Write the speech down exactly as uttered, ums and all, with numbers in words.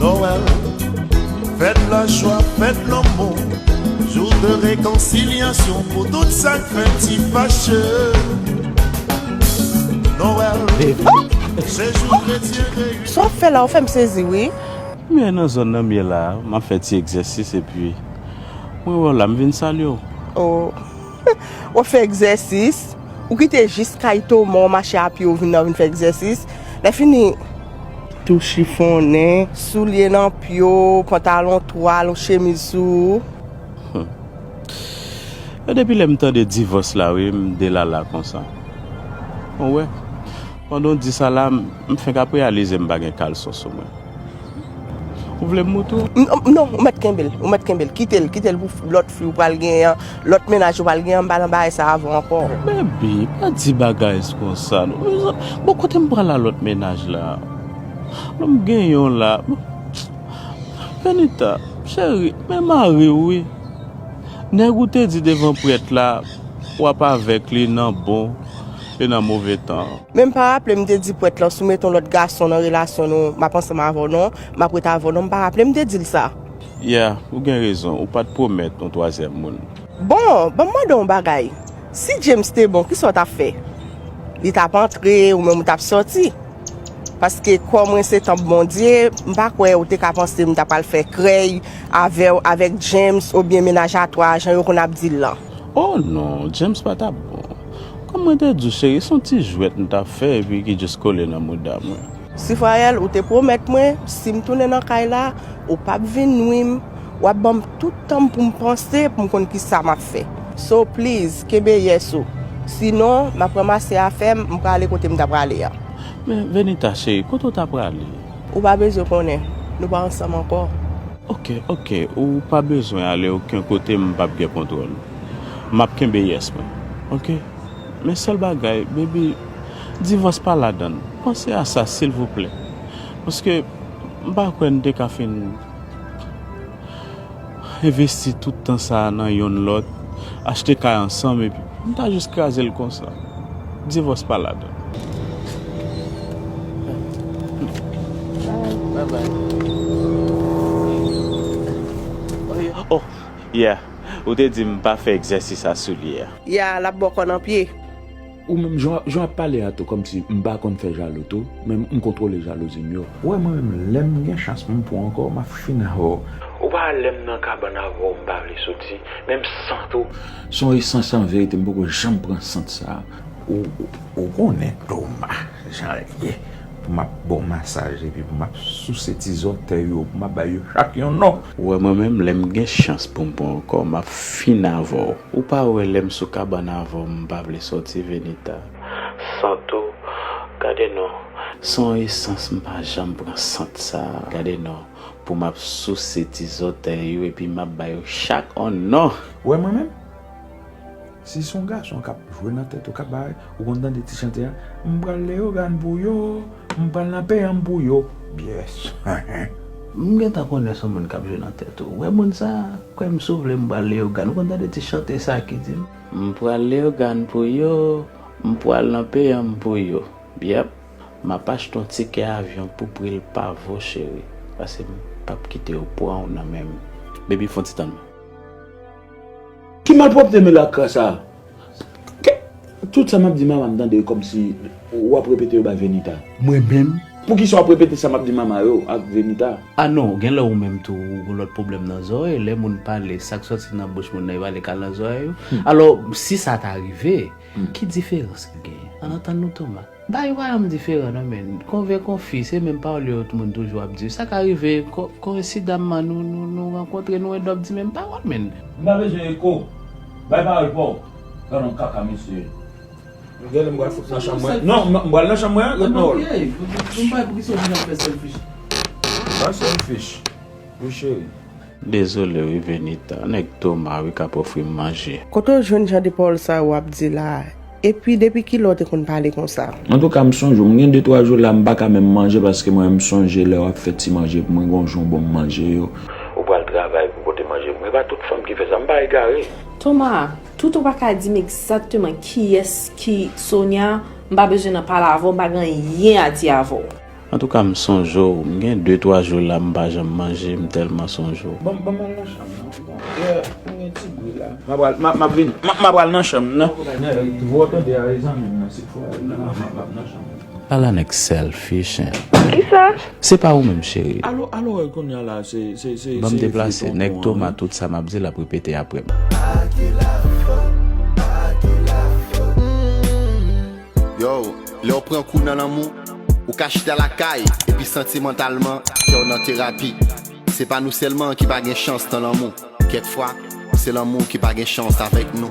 Noël, fête la joie, fête l'amour, jour de réconciliation pour tout sa k fè ti fache. Noël, c'est jour de Dieu réuni. Sa w ap fè la, ou fè m sezi, wi. M ye nan zòn nan m ye la, m ap fè ti egzèsis epi mwen wè w la, m vin salye w. Oh. W ap fè egzèsis, ou kite jis kay Toma, w mache a pye, w vin nan, vin fè egzèsis. Lè fini, tou chifonnen, soulye nan pye w, pantalon twal, yon chemiz sou ou. Hmm. E depi lè m tande divòs la, wi, m delala konsa. Bon, wè, pandan w di sa la, m, m fenk ap reyalize m pa gen kalson sou mwen. Ou vle m moutre w? N-, non, ou mèt kenbe l, ou mèt kenbe l. Kite l, kite l pou f-, lòt fi ou pral genyen an, lòt mennaj ou pral genyen an, m pa nan bagay sa avè w ankò. Baby, pa di bagay konsa, non. Bon, kote m pral a lòt mennaj la? Non, m gen yon la. Benita, cheri, men mari w, wi. Nèg ou te di devan prèt la, w ap avèk li nan bon e nan move tan. Men m pa raple m te di prèt lan, si w mete yon lòt gason nan relasyon nou, m ap ansanm avè w non, m ap ret avè w non, m pa raple m te di l sa. Yeah, ou gen rezon, ou pa t pwomèt yon twazyèm moun. Bon, ban m mande w yon bagay. Si James te bon, kisa w t ap fè? Li t ap antre, ou menm ou t ap sòti. Paske kò mwen se tanp Bondye, m pa kwè ou te ka panse m ta pral fè krèy avè w, avèk James oubyen mennaj a twa, jan yo konn ap di l lan. Oh non, James pa t ap bon. Kòm mwen te di w, cheri, se yon ti jwèt m t ap fè epi ki jis kole nan mouda mwen. Sifrayèl, ou te pwomèt mwen, si m tounen nan kay la, ou p ap vin nwi m, w ap ban m tout tan m pou m panse, pou m konn kisa m ap fè. So, please, kenbe yes ou. Sinon, m ap ranmase afè m, m prale kote m ta prale a. Men, Venita, cheri, kote w ta prale? Ou pa bezwen konnen. Nou pa ansanm ankò. Ok, ok, ou pa bezwen ale okenn kote m p ap gen kontwòl. M ap kenbe yes mwen, ok? Men sèl bagay, baby, divòs pa ladan l. Panse a sa, silvouplè. Paske m pa kwè n te ka fin envesti tout tan sa a nan yonn lòt, achte kay ansanm, epi m ta jis kraze l konsa. Divòs pa ladan. Bye bye. Oh, yeah. Ou te di m pa fè egzèsis a soulye a. Ya, l ap ba w kò nan pye. Ou menm, jan, jan w ap pale a tou, kòmsi m pa konn fè jalou tou, men m kontwole jalouzi m yo. Ou wè mwen menm, lè m gen chans pou m pran w ankò, m ap fin avè w. Ou pa wè lè m nan kabann avè w, m pa vle soti, men m sant ou. Se yon esans an verite, m poko janm pran sant sa a. Ou, ou, ou konnen Toma, jan l ye. Pou m ap ba w masaj epi pou m ap souse ti zòtèy ou, pou m ap ba yo chak yon non. Ou wè mwen menm, lè m gen chans pou m pran w ankò, m ap fin avè w. Ou pa wè lè m sou kabann avè w, m pa vle sòti, Venita. Sant ou, gade non. Se yon esans, m pa janm pran sant sa a. Gade non, pou m ap souse ti zòtèy ou epi m ap ba yo chak yon non. Ou wè mwen menm? Si se yon gason k ap jwe nan tèt ou, k ap bay, ou konn tande ti chante a, m pral Leyogàn pou yo, m pral nan Peyàn pou yo. Yes. M gentan konnen se yon moun k ap jwe nan tèt ou. Ou wè moun sa a, kwè m si w vle m pral Leyogàn. Ou konn tande ti chante sa a ki di m, m pral Leyogàn pou yo, m pral nan Peyàn pou yo. Yep. M ap achte yon tikè avyon pou pri l pa vo, cheri. Paske m p ap kite yo pran w nan men m. Baby, fè yon ti tann mwen. Ki malpwòpte men lakra sa a? Ke, tout sa m ap di manman m tande kòmsi w ap repete yo bay Venita. Mwen menm? Poukisa w ap repete sa m ap di manman yo ak Venita? A non, gen lè ou menm tou, ou gon lòt pwoblèm nan zòrèy. Lè moun pale, sa k sòti nan bouch moun nan, e pale k al nan zòrèy ou. Hmm. Alò, si sa ta rive, hmm, ki diferans ki genyen? Ann antann nou, Toma. Bagay yo pa janm diferan non, men. Konvè konfi, se menm pawòl yo tout moun toujou ap di. Sa ka rive, ko-, koyensidaman, nou, nou, nou rankontre, nou end up di menm pawòl, men. M pa bezwen eko. Bay pawòl pa w. Gad yon kaka mesye. Gade m pral fout nan chanm mwen. Non, m, m pral nan chanm mwen, ret nan wòl. Ok, m pa wè poukisa w vin ap fè selfish. Pa selfish. Wi, cheri. Dezole wi, Venita, nèg Toma wi k ap ofri m manje. Kote w jwenn jan de pawòl sa yo w ap di la a? Epi depi kilè w te konn pale konsa? Antouka, m sonje w, m gen de twa jou la, m pa ka menm manje paske mwen, m sonje lè w ap fè ti manje pou mwen, gon jou w ban m manje yo. Ou pral travay pou pote manje pou mwen. E pa tout fanm ki fè sa, m pa egare. Toma, tout ou pa ka di m egzakteman kiyès ki Sonia, m pa bezwen nan pale avè w, m pa gen anyen a di avè w. Antouka, m sonje w. M gen de twa jou la m pa janm manje, m tèlman sonje w. Bon, bon, m al nan chanm nan. Yeah, m gen ti bri la. M ap pral, m ap, m ap vin. M ap, m ap pral nan chanm nan. Vou tande a zanmi m nan, se fwa m ap, m ap nan chanm. Ala nèg selfish, hein. Kisa? Se pa ou menm, cheri. Alo, alo, kounye a la, se, se, se, ban m deplase. Nèg Toma, tout sa m ap di l ap repete apre m. Yo, lè w pran kou nan lanmou, ou ka chita lakay epi santimantalman kè w nan terapi. Se pa nou sèlman ki pa gen chans nan lanmou. Kèk fwa, se lanmou ki pa gen chans avèk nou.